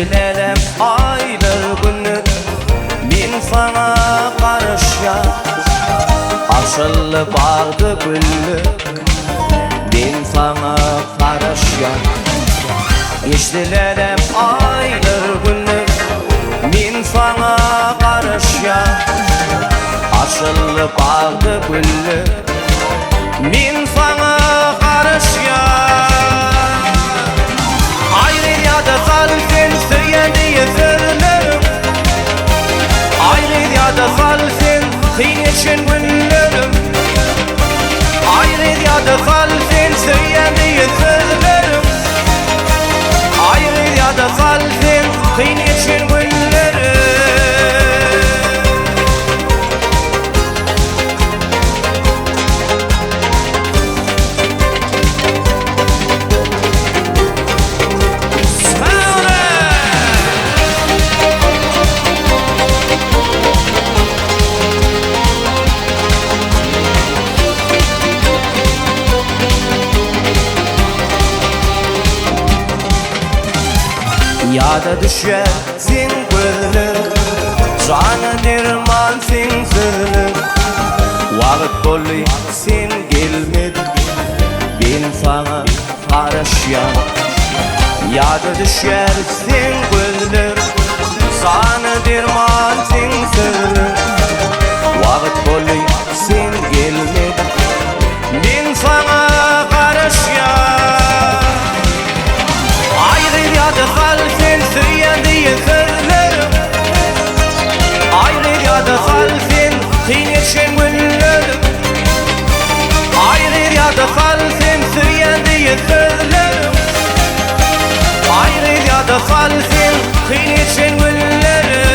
Gjelerem aýlar günler Men saňa garaşýan Açyldy bagda güller Men saňa garaşýan Gjelerem aýlar günler Men saňa garaşýan Açyldy bagda güller Men saňa garaşýan Aýry ýa-da sal sen söýen diýen sözlerim Aýry ýa-da sal sen kyn geçen günlerim Aýry ýa-da sal sen söýen diýen sözlerim Aýry ýa-da sal sen kyn geçen günlerim. Ýada düşýär seň gözleriň, Jana derman seň sözleriň. Wagt boldy sen gelmediň, Men saňa garaşýan. Ýada düşýär seň gözleriň, Jana derman seň sözleriň. Wagt boldy sen gelmediň, Men saňa garaşýan. Aý gyz ýada sal sen söýýän diýen sözlerim Aý gyz ýada sal sen kyn geçen günlerim Aý gyz ýada sal sen söýýän diýen sözlerim Aý gyz ýada sal sen kyn geçen günlerim.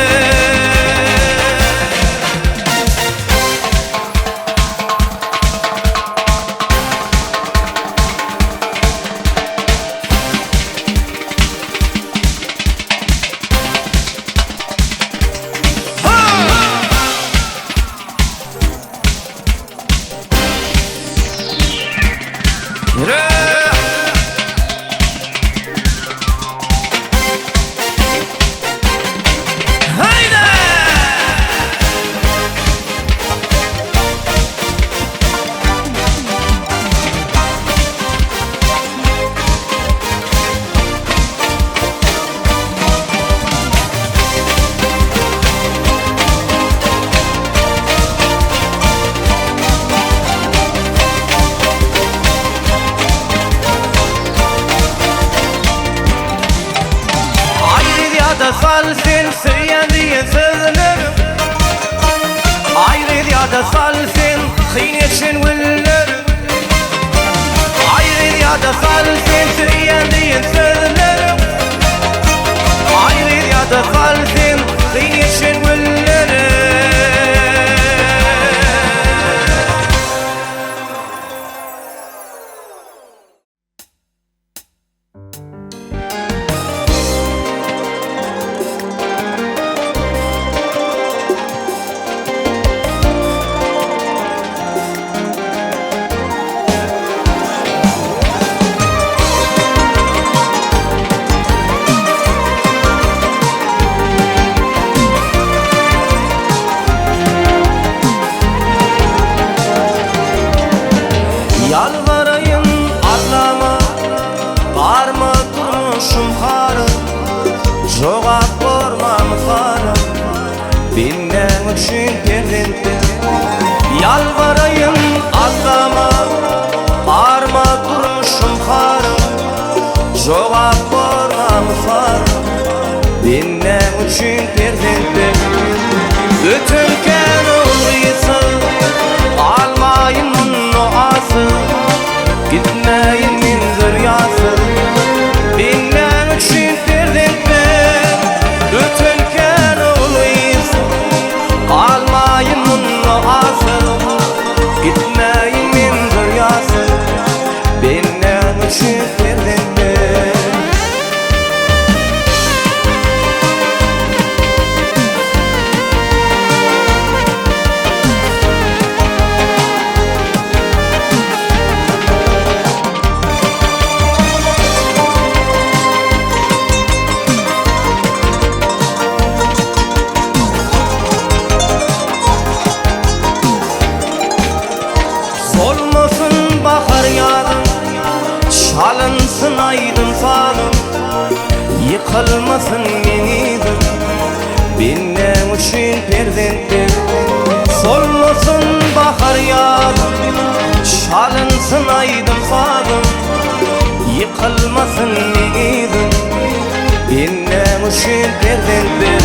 Aýry ýa-da sal sen söýýän diýen sözlerim Aýry ýa-da sal sen kyn geçen günlerim Aýry ýa-da sal sen söýýän diýen sözlerim Aýry ýa-da sal sen kyn geçen günlerim. Ýalbaraýyn Allama, Barma durmuşym hara, Jogap bormam sana, Bendäň üçin perzentler. Ýalbaraýyn Allama, Barma durmuşym hara, Jogap bormam sana, Bendäň üçin perzentler. Öten kän ogrysa, Galmaýyn munda asy, Gitmäýin men zürýatsyz. Bendäň üçin perzentler, Öten kän ogrysa, Galmaýyn munda asy, Gitmäýin men zürýatsyz. Bendäň üçin perzentler. Ýaňlansyn aýdym-sazym, Ýykylmasyn meň yzym. Enäň üçin perzentler,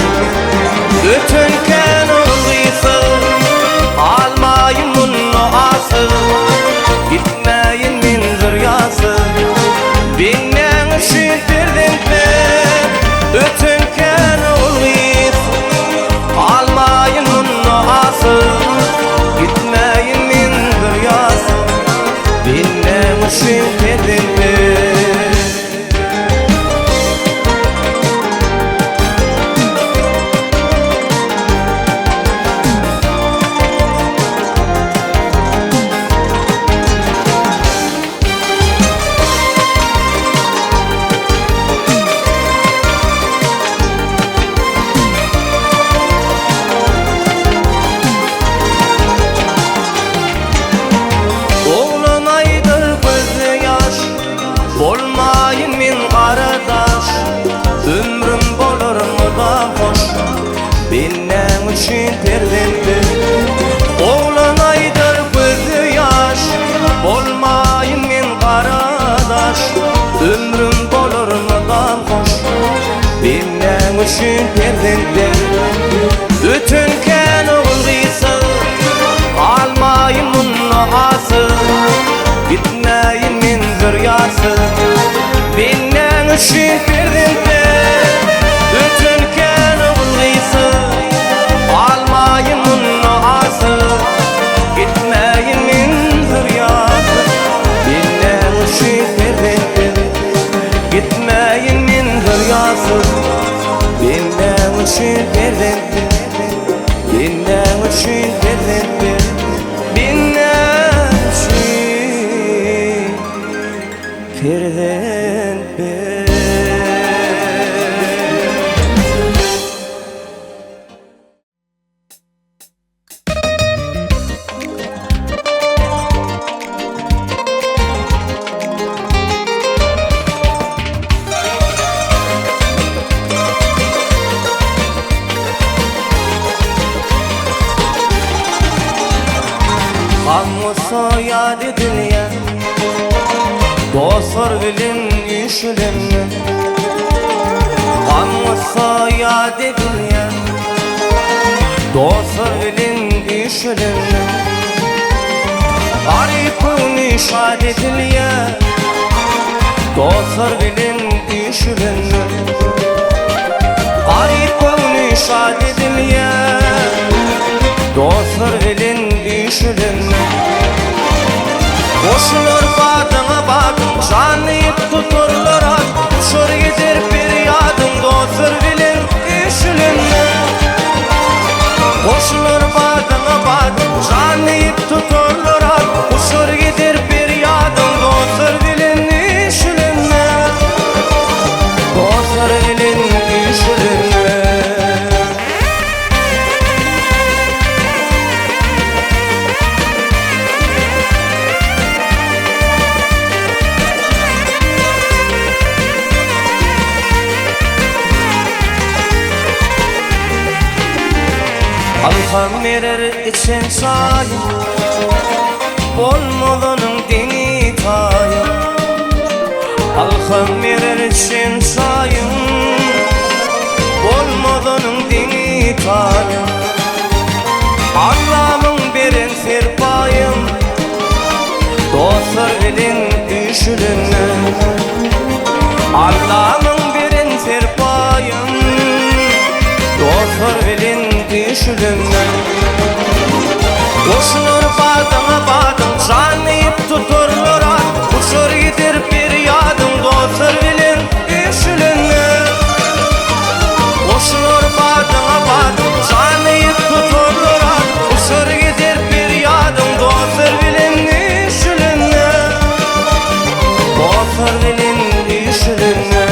Öten kän ol gysyr. Galmaýyn munda asyr, Gitmäýin men zürýatsyz. Bendäň üçin perzentler, Öten kän ol gysyr. Galmaýyn munda asyr, Gitmäýin men zürýatsyz. Bendäň üçin perzentler. Oglan aýdar gözde ýaş, Bolmaýyn men gara daş, Ömrüm bolar mydam hoş, Bendäň üçin perzentler. Oglan aýdar gözde ýaş, Bolmaýyn men gara daş, Ömrüm bolar mydam hoş, Bendäň üçin perzentler. Öten kän ogul-gyzsyz, Galmaýyn munda asyz, Gitmäýin men zürýatsyz. Bendäň üçin perzentler, Öten kän ogul-gyzsyz, Galmaýyn munda asyz, Gitmäýin men zürýatsyz. Bendäň üçin perzentler, Gitmäýin men zürýatsyz. Bendäň üçin perzentler, Bendäň üçin perzentler, Bendäň üçin perzentler. Gam-gussa ýat edilýär Dostlar bilen üýşülende. Gam-gussa ýat edilýär Dostlar bilen üýşülende. Garyp göwni şat edilýär Dostlar bilen üýşülende. Garyp göwni şat edilýär Dostlar bilen üýşülende. Goşular badyňa badyň, Jan diýip tutarlar at. Uçar gider perýadyň, Dostlar bilen üýşülende. Goşular badyňa badyň, Jan diýip tutarlar at. Uçar gider perýadyň, Dostlar bilen üýşülende. Dostlar bilen üýşülende. Alham berer içen çaýym, Bolmaz onuň deňi taýy. Alham berer içen çaýym, Bolmaz onuň deňi taýy. Allamyň beren serpaýym, Dostlar bilen üýşülende. Allamyň beren serpaýym, Dostlar bilen üýşülende. Goşular badyňa badyň, Jan diýip tutarlar at. Uçar gider perýadyň, Dostlar bilen üýşülende. Goşular badyňa badyň, Jan diýip tutarlar at. Uçar gider perýadyň, Dostlar bilen üýşülende. Dostlar bilen üýşülende.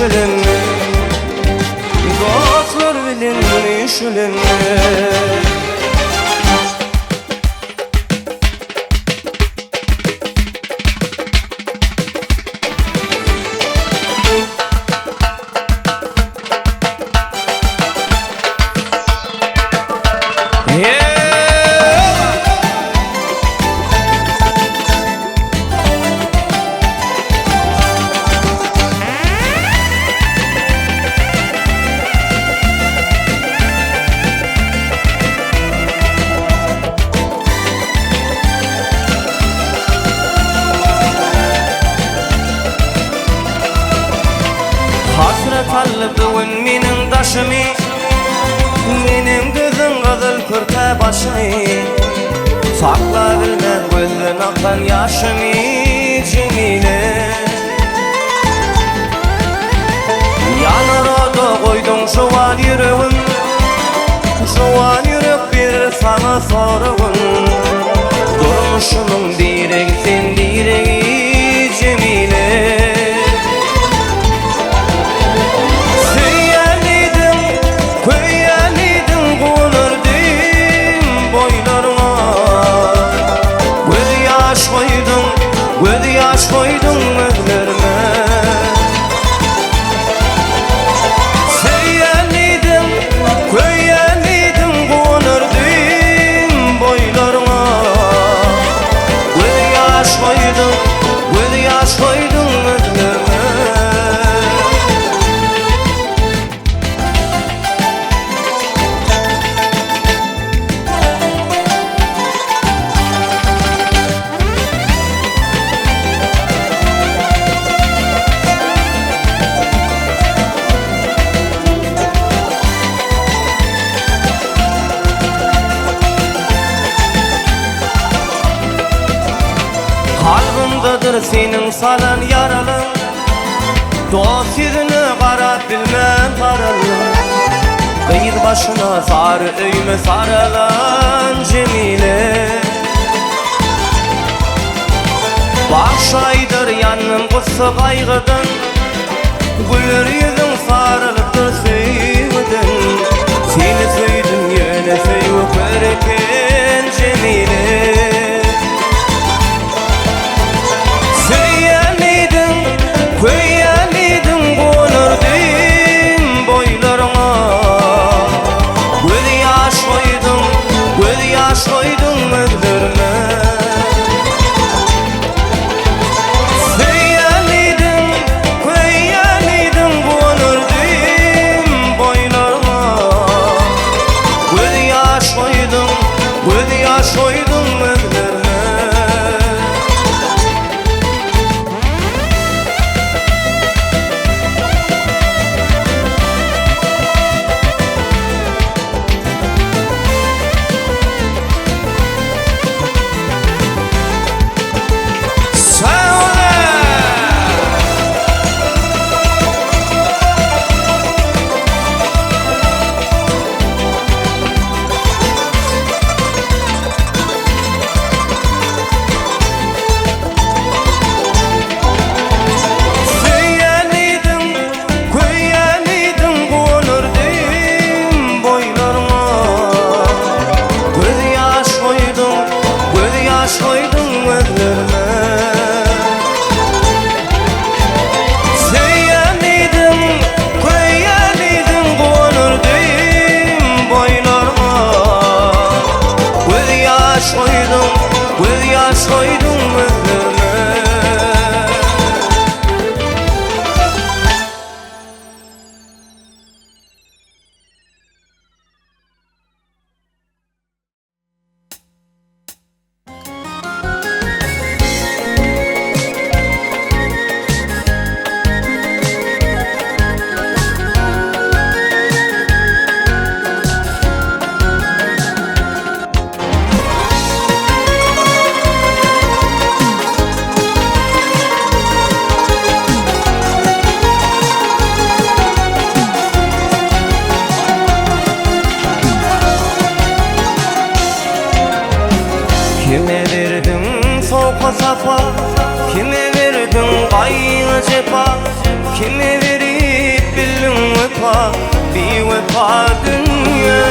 üşülenme Dostlar bilen üşülenme Hasrat alyp bu gün meniň daşymy Meniň düzüň gyzyl kürte başyny Sakla bilmez gözden akan ýaşymy Jemile Ýanar oda goýduň juwan ýüregim Juwan ýürek berer saňa soragyn Durmuşymyň diregi sen diregi Jemile Söýýän idim, köýýän idim Guwanardym boýlaryňa Göz ýaş goýduň, göz ýaş goýduň gözlerime Söýýän idim, köýýän idim Guwanardym boýlaryňa Göz ýaş goýduň, göz ýaş goýduň gözlerime Kalbymdadyr seniň salan ýaralaň Dost ýüzüne garap bilmän garalan Gyz başyna sary öýme saralan Jemile Bagşaýdyr ýandym gussa gaýgydan Güler ýüzüň saralypdyr söýgüden Seni söýdüm ýöne söýgi kör eken Jemile Söýýän idim, köýýän idim Gonardym boýlaryňa Göz ýaş goýduň, göz ýaş goýduň gözlerime Söýýän idim, köýýän idim Guwanardym boýlaryňa Göz ýaş goýduň, göz ýaş goýduň gözlerime Söýýän idim, köýýän idim, guwanardym boýlaryňa. Göz ýaş goýduň, göz ýaş goýduň gözlerime. Söýýän idim, köýýän idim, guwanardym boýlaryňa. Göz ýaş goýduň, göz ýaş goýduň gözlerime. Kime berdiň sowka sapa, Kime berdiň gaýgy jepa, Kime berdiň. Biwepa dünýe.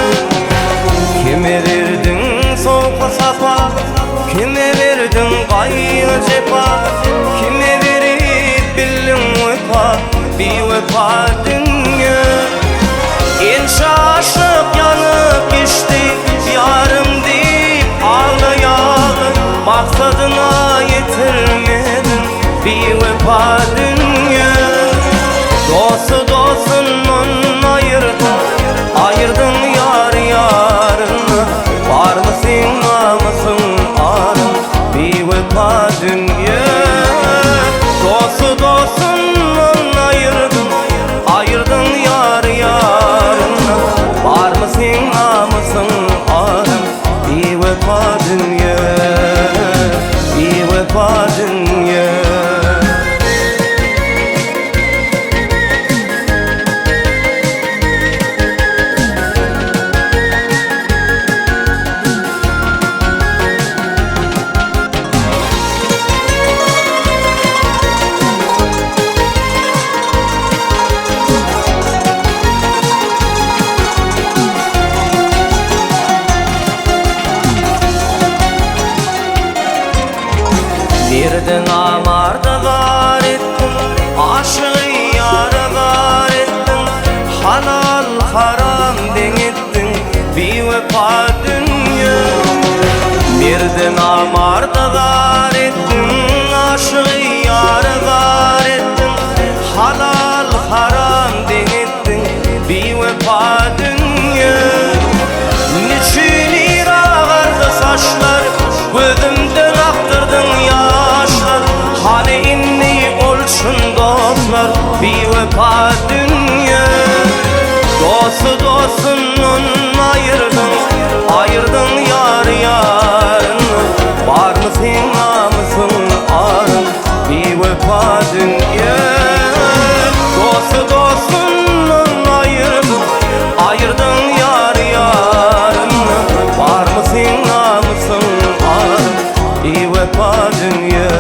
Kime berdiň sowky sapa, Kime berdiň gaýgy jepa, Kime berip bildiň wepa, Biwepa dünýe. Ençe aşyk ýanyp geçdi, Ýarym diýip aglaýaly, Maksadyňa ýetirmediň, Biwepa dünýe. Dosty dostundan aýyrdyň, Aýyrdyň ýary ýaryndan, Barmy seň namysyň aryň, Biwepa dünýe. Dosty dostundan aýyrdyň, Aýyrdyň ýary ýaryndan, Barmy seň namysyň aryň, Biwepa dünýe, Biwepa dünýe. Merdi namarda zar etdiň, Aşygy ýara zar etdiň, Halal haram deň etdiň, Biwepa dünýe. Merdi namarda zar etdiň, Aşygy ýara zar etdiň, Halal haram deň etdiň, Biwepa dünýe. Niçin ir agardy saçlar, Gözümden akdyrdyň ýaşlar, Hany indi ol çyn dostlar, Biwepa dünýe. Dosty dostundan aýyrdyň, Aýyrdyň ýary ýaryndan, Barmy seň namysyň aryň, Biwepa dünýe. Dosty dostundan aýyrdyň, Aýyrdyň ýary ýaryndan, Barmy seň namysyň aryň, Biwepa dünýe,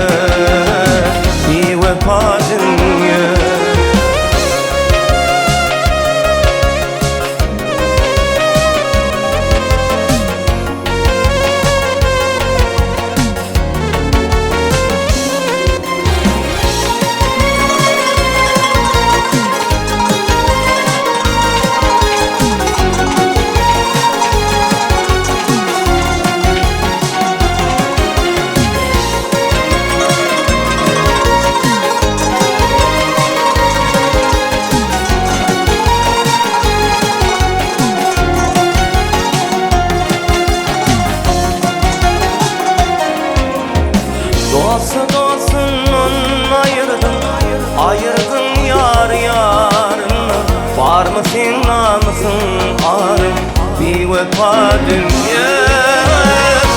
Biwepa dünýe. Dosty dostundan aýyrdyň, Aýyrdyň ýary ýaryndan, Barmy seň namysyň aryň, Biwepa dünýe.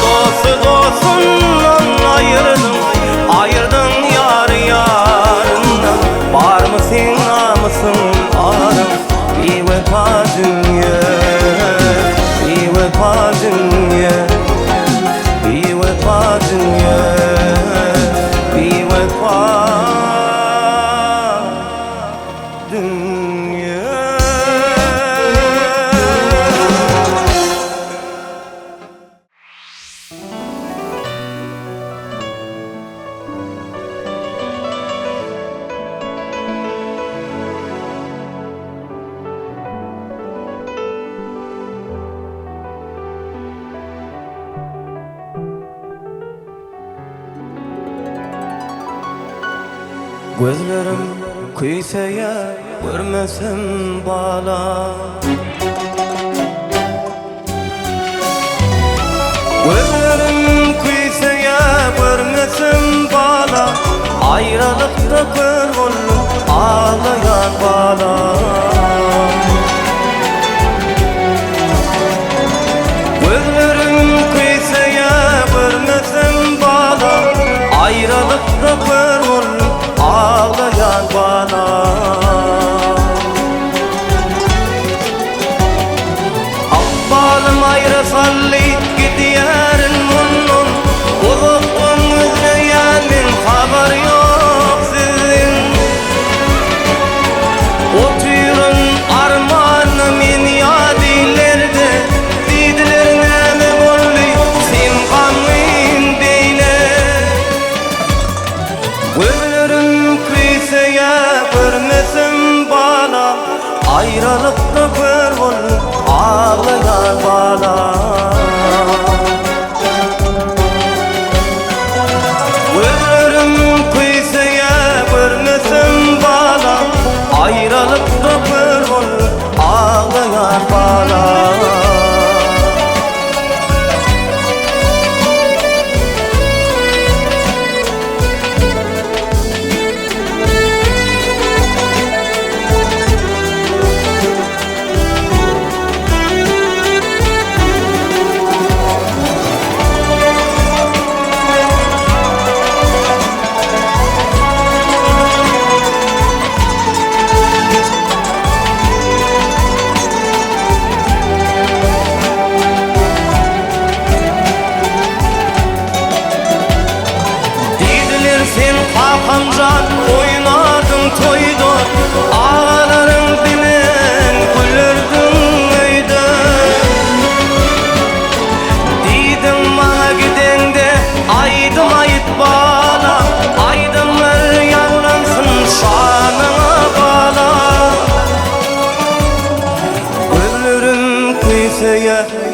Dosty dostundan aýyrdyň, Aýyrdyň ýary ýaryndan, Barmy seň namysyň aryň, Biwepa dünýe, Biwepa dünýe. Biwepa dünýe, biwepa dünýe. Gözlerim küýseýär görmesem bala. Gözlerim küýseýär görmesem bala. Aýralykda kör boldum aglaýan bala. Gözlerim küýseýär görmesem bala. Aýralykda kör boldum aglaýan bala. Ykbalym aýra saldy gidýärin.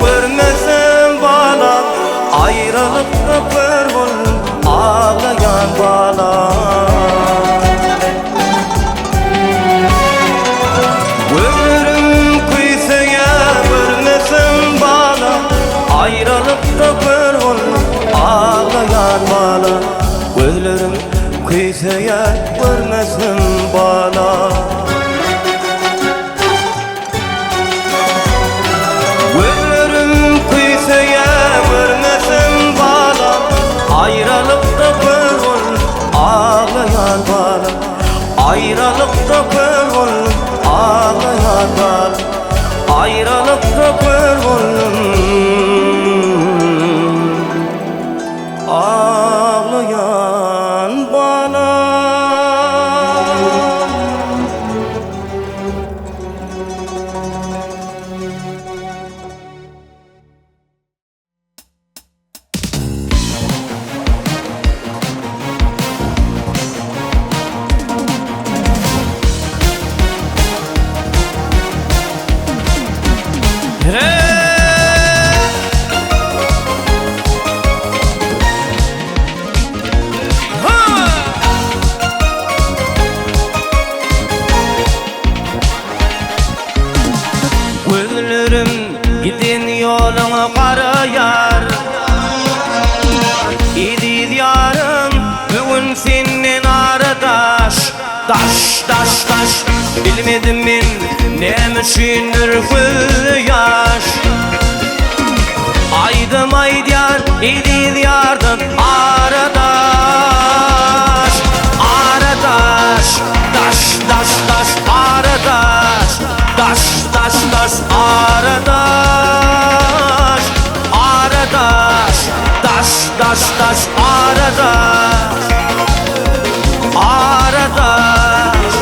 görmesem balam Aýralykda kör boldum aglaýan balam. Gözlerim küýseýär görmesem balam Aýralykda kör boldum aglaýan balam. Gözlerim küýseýär görmesem balam. Gözlerim küýseýär görmesem balam Aýralykda kör boldum aglaýan balam Aýralykda kör boldum aglaýan balam Aýralykda kör boldum aglaýan balam. Gözlerim giden ýoluňa garaýar Eziz ýarym bu gün senden ara daş Daş daş daş bilmedim men näme üçindir gözde ýaş Aýdym aýdýan eziz ýardan ara daş Ara daş daş daş daş ara daş Daş daş daş ara daş Ara daş daş daş daş ara daş Ara daş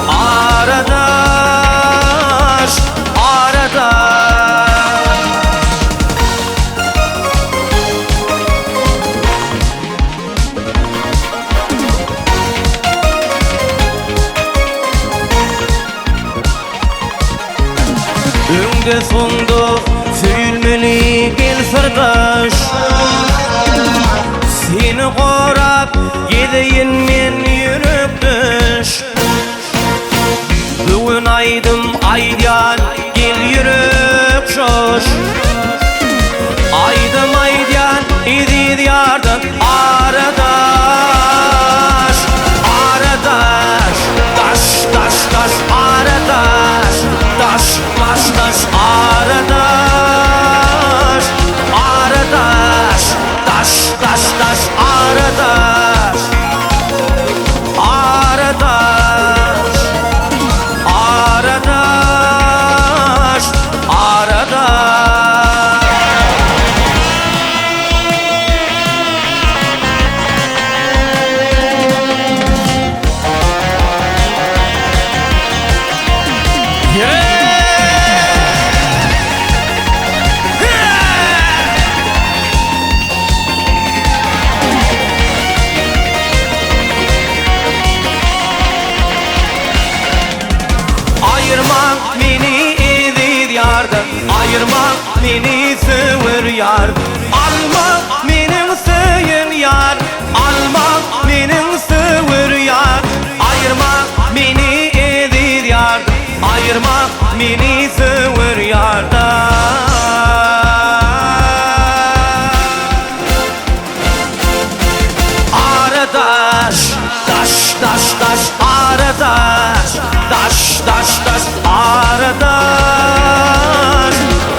Ara daş Ara daş. Öňde soňda söýülmeli gel syrdaş Seni gorap gezeýin men ýürekdeş Bu gün aýdym aýdýan gel ýürek joş Aýdym aýdýan eziz ýardan ara daş Ara daş daş daş daş ara daş Daş daş daş ara daş Ara daş daş daş daş ara daş Ara daş Ara daş Ara daş. Aýyrmaň meni eziz ýardan Aýyrmaň meni söwer ýar Almaň meniň söýen ýar Almaň meniň söwer ýar Aýyrmaň meni eziz ýardan Aýyrmaň meni söwer ýardan. Ara daş, daş, daş, daş, ara daş, daş, daş, daş, ara daş,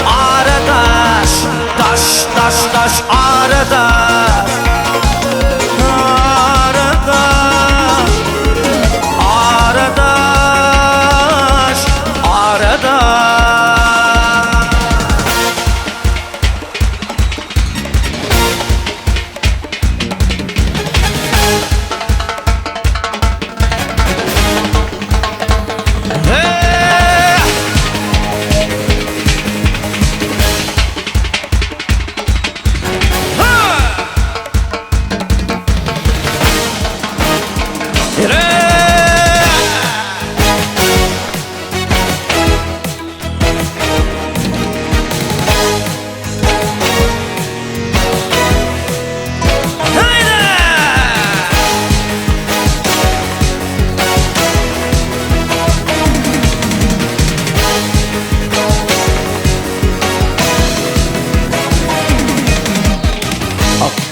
ara daş, daş, daş,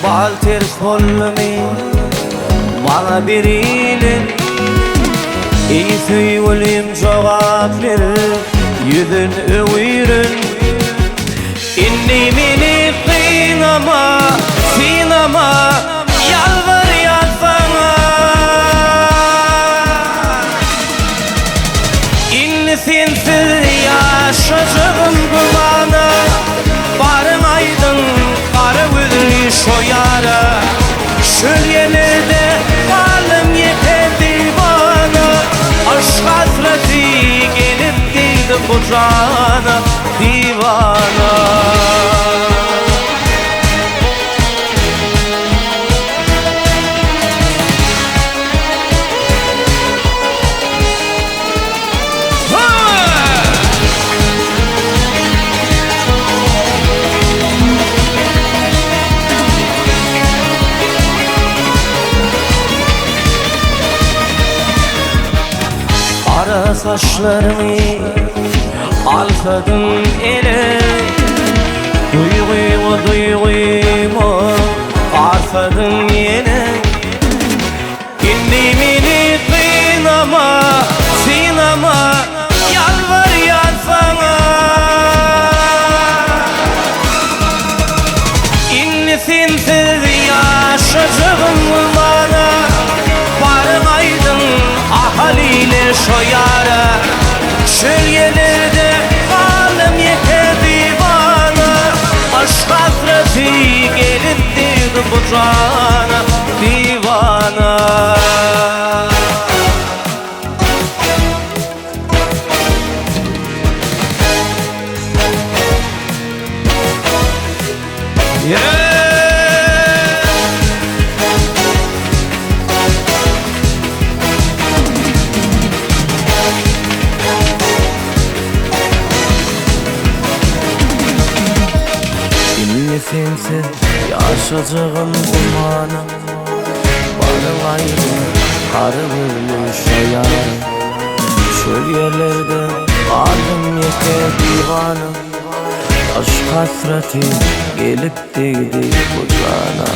Ykbal ters boldumy maňa berilen Eý söýgülim jogap ber ýüzün öwüren Indi meni gynama synama ýalbarýan saňa Indi sensiz ýaşajagym gümana Baryň aýdyň gara gözli şo ýara Şöl ýerlerde galdym ýeke diwana Yşk hasraty gelip degdi bu jana diwana. Gara saçlaryňy alsadyň ele Duýgyňy duýgyma garsadyň ýene Indi meni gynama, synama, ýalbarýan saňa. Indi sensiz ýaşajagym gümana, Baryň aýdyň Ahal ile şo ýara. Çöl ýerlerde galdym ýeke diwana, Yşk hasraty gelip degdi bu jana. Diwana. Yeah! Indi sensiz ýaşajagym gümana Baryň aýdyň gara gözli şo ýara Çöl ýerlerde galdym ýeke diwana Yşk hasraty gelip degdi bu jana.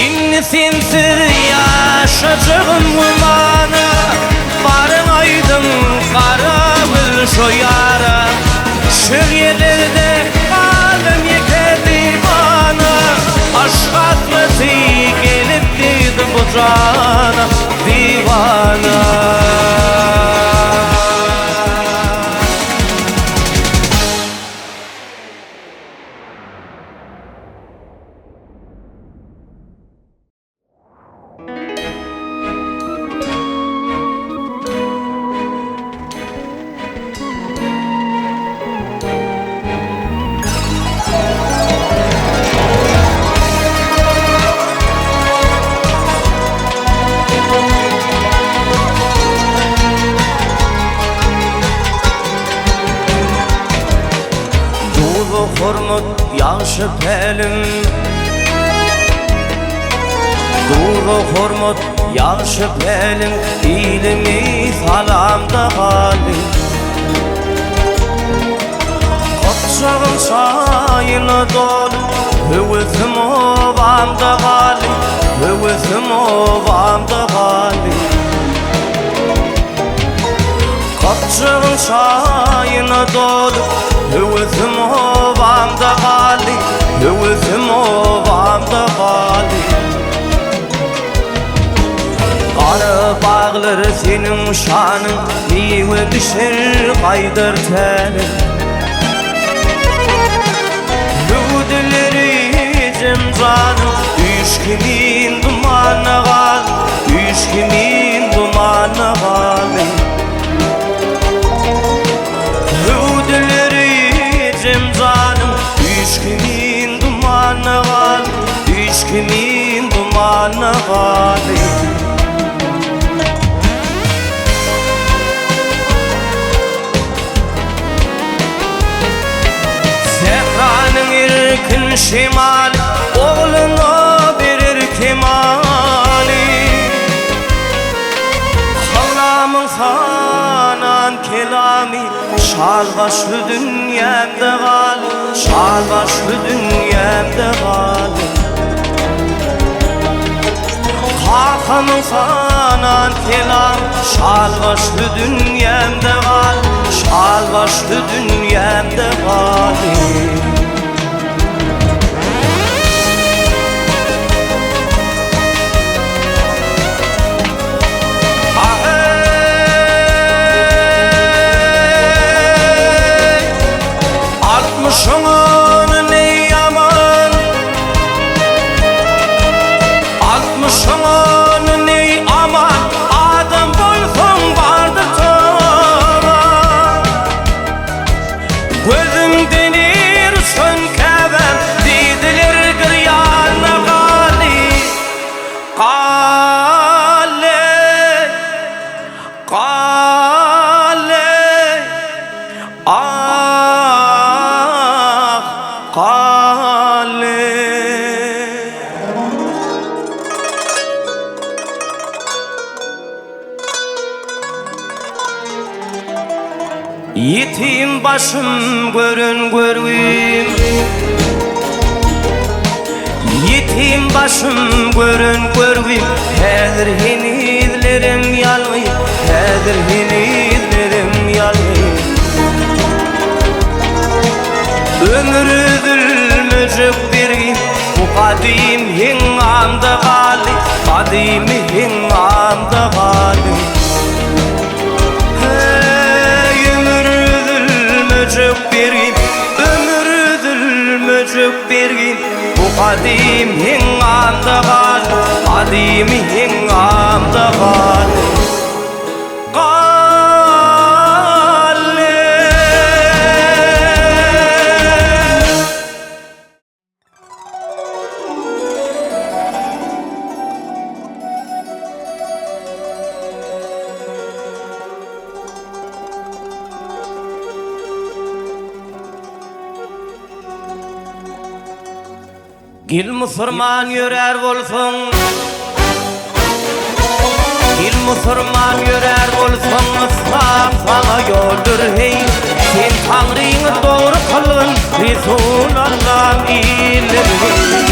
Indi sensiz ýaşajagym gümana Baryň aýdyň gara gül şo ýara Çöl ýerlerde galdym ýeke diwana Yşk hasraty gelip degdi bu jana Diwana. Duza hormat ýagşy pälim Duza hormat ýagşy pälim Ilimi salamda galy Gypjagym çaýyna doly Höwesim obamda galy Höwesim obamda galy Gypjagyň çaýyna dolup, Höwesim obamda galdy, Höwesim obamda galdy. Gara baglar seniň şanyň, Miwe bişer gaýdar tälim. Hüwdüleri ejem janyň, Üýş kimin dumana gal, Üýş kimin dumana galdy. Hüwdüleri ejem janyň, Üýş kimin dumana gal, Üýş kimin dumana galdy. Sähranyň erkin şemaly Ogluna berer kemaly. Hallamyň sanan kelamy. Şal başly dünýämde gal, Şal başly dünýämde gal. Kakamyň sanan kelam, Şal başly dünýämde gal, Şal başly dünýämde gal. Aheý! Altmyşyň ony ne ýaman, Altmyşyň ony ne aman, Adam bolsaň bardyr tama. Gözüňden ir uçan käbäm, Diýdiler girýana galy. Galy, galy, ah, galy. Ýetim başym gören görgüm Ýetim başym gören görgüm Häzir henizlerem ýalňyz Häzir henizlerem ýalňyz Ömür üzülmejek bergim Bu gadym heňňamda galdy Gadymy heňňamda galdy Heý, ömür üzülmejek bergim, Ömür üzülmejek bergim, Bu gadym heňňamda galdy, Gadymy heňňamda galdy. Galdy. Gel musurman ýörär bolsaň Gel musurman ýörär bolsaň Yslam saňa ýoldur heý Sen Taňryňy dogry kylgyn Resul Allam iller heý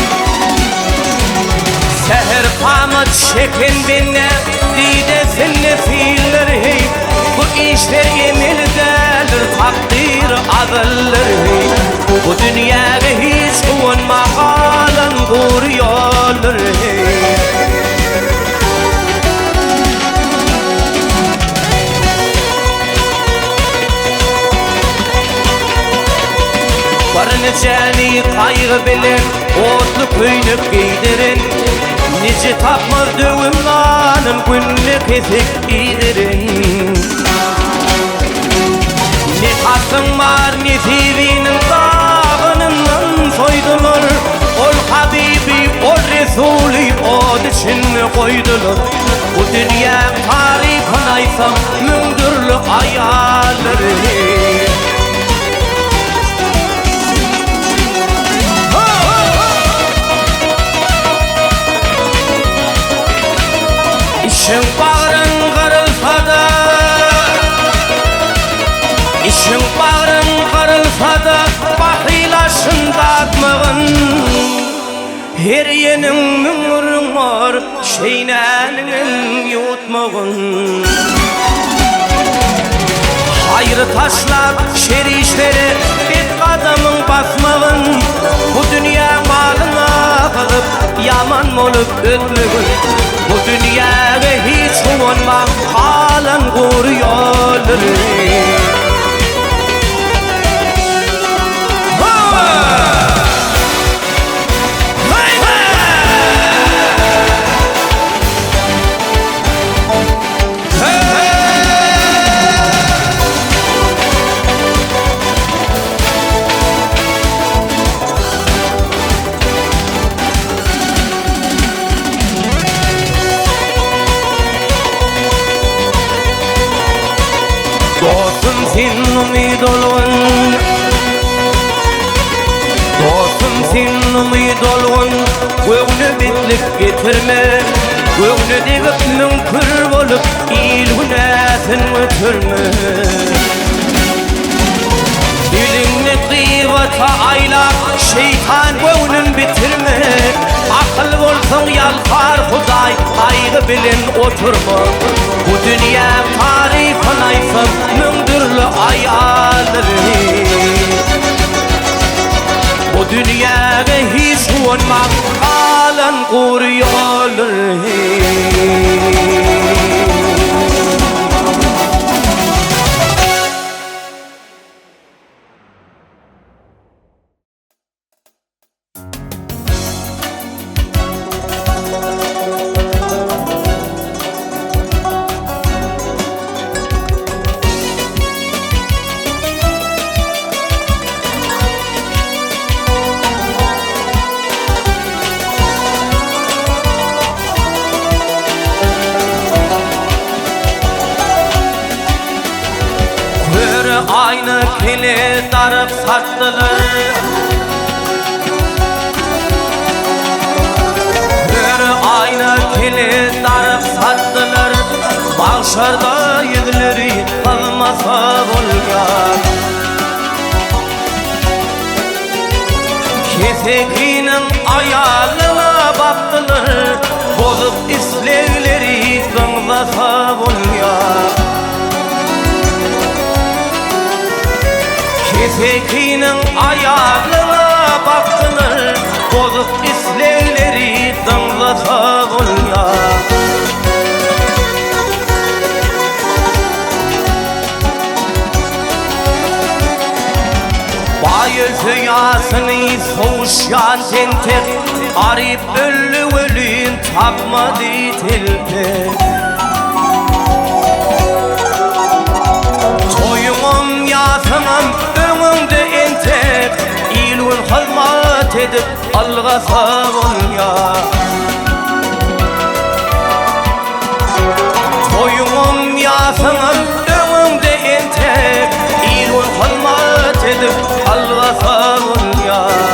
Säher kamat çeken bende Didesinde siller heý Bu işler emel däldir Takdyr azaldyr heý Bu dünýäge hiç guwanma Galan gury ýoldur heý. Bir niçäni gaýgy bilen Otly köýnek geýdiren, Nije tapmaz döwüm nanyn Günde kesek iýdiren. Ne hasyň bar nesibiniň Dabanyndan soýdular, Ol habibi, ol resuly Ot içinde goýdular. Bu dünýäň tarypyn aýtsam Müň dürli aýallar heý. Işiň bagryň gyrylsa-da, Işiň bagryň gyrylsa-da, Bahyl aşyn datmagyn. Her ýeniň müňüriň bor, Şeýnäniňem ýutmagyn. Haýry taşlap, şer işlere Bet gadamyň basmagyn. Bu dünýä malyňa gyzyp, Ýaman bolup ötmegin. Bu dünýäge hiç guwanma, Galan gury ýoldur. Dostum sen umyt olgun Dostum sen umyt olgun Göwne betlik getirme Göwne degip müňkür bolup Il günäsin götürme. Gybata aýlap, şeýtan göwnün bitirme. Akyl bolsaň ýalkar Hudaý, gaýgy bilen oturma. Bu dünýäň tarypyn aýtsam, müň dürli aýalary. Bu dünýäge hiç guwanman galan gury ýollary. Köre aýna kele daryp satdylar. Köre aýna kele daryp satdylar. Magşarda ýüzleri gyzmasa bolýar. Kesekiniň aýalyna bakdylar, Bozuk islegleri gyňzasa bolýar. Kesekiniň aýalyna bakdylar, Bozuk islegleri gyňzasa bolýar. Baý ölse ýasyny sowuşýan tentek, Garyp öldi welin tapmady telpek. Toýuňam, ýasyňam öňüňde entek, Il-gün hyzmat edip ylgasa bolýar. Toýuňam, ýasyňam öňüňde entek, Il-gün hyzmat edip algasa bolýar.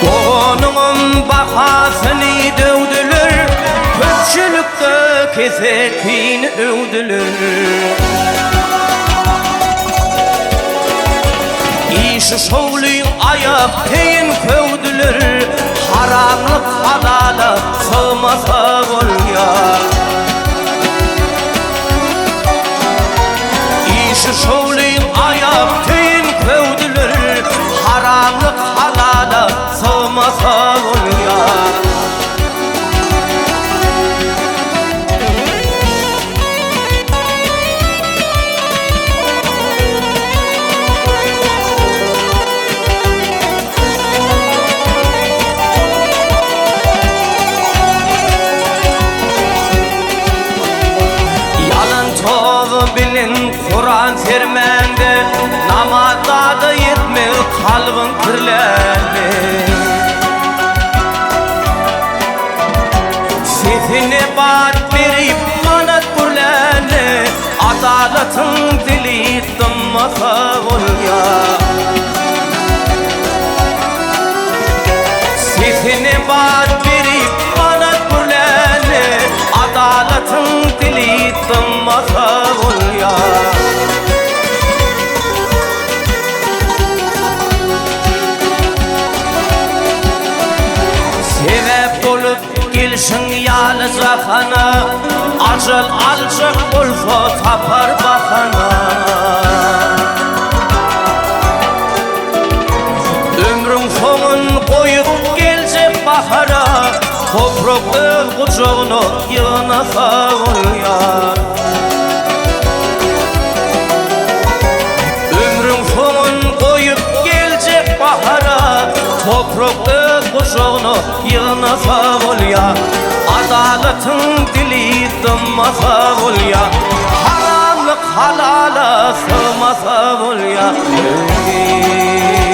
Doganyňam bahasyny döwdüler, Köpçülikde kesekini öwdüler. Işi şowly aýak teýin köwdüler, Haramlyk halala sygmasa bolýar. Işi şowly aýak teýin köwdüler, Haramlyk halala sygmasa bolýar. Ýalan tozy bilen Kuran sermäňde, Namaz zada ýetmez kalbyň kirlände. Sesine bat berip manat gürlände, Adalatyň dili dymmasa bolýar. Sesine bat berip manat gürlände, Adalatyň dili dymmasa bolýar. Sebäp bolup gelşiň ýaly jahana, Ajal aljak bolsa tapar bahana. Ömrüň soňun goýup geljek bahara, Toprak öz gujagyna ýygnasa bolýar. Ömrüň soňun goýup geljek bahara, Toprak öz gujagyna ýygnasa bolýar. Adalatyň dili dymmasa bolýar. Haramlyk halala sygmasa bolýar. Eý.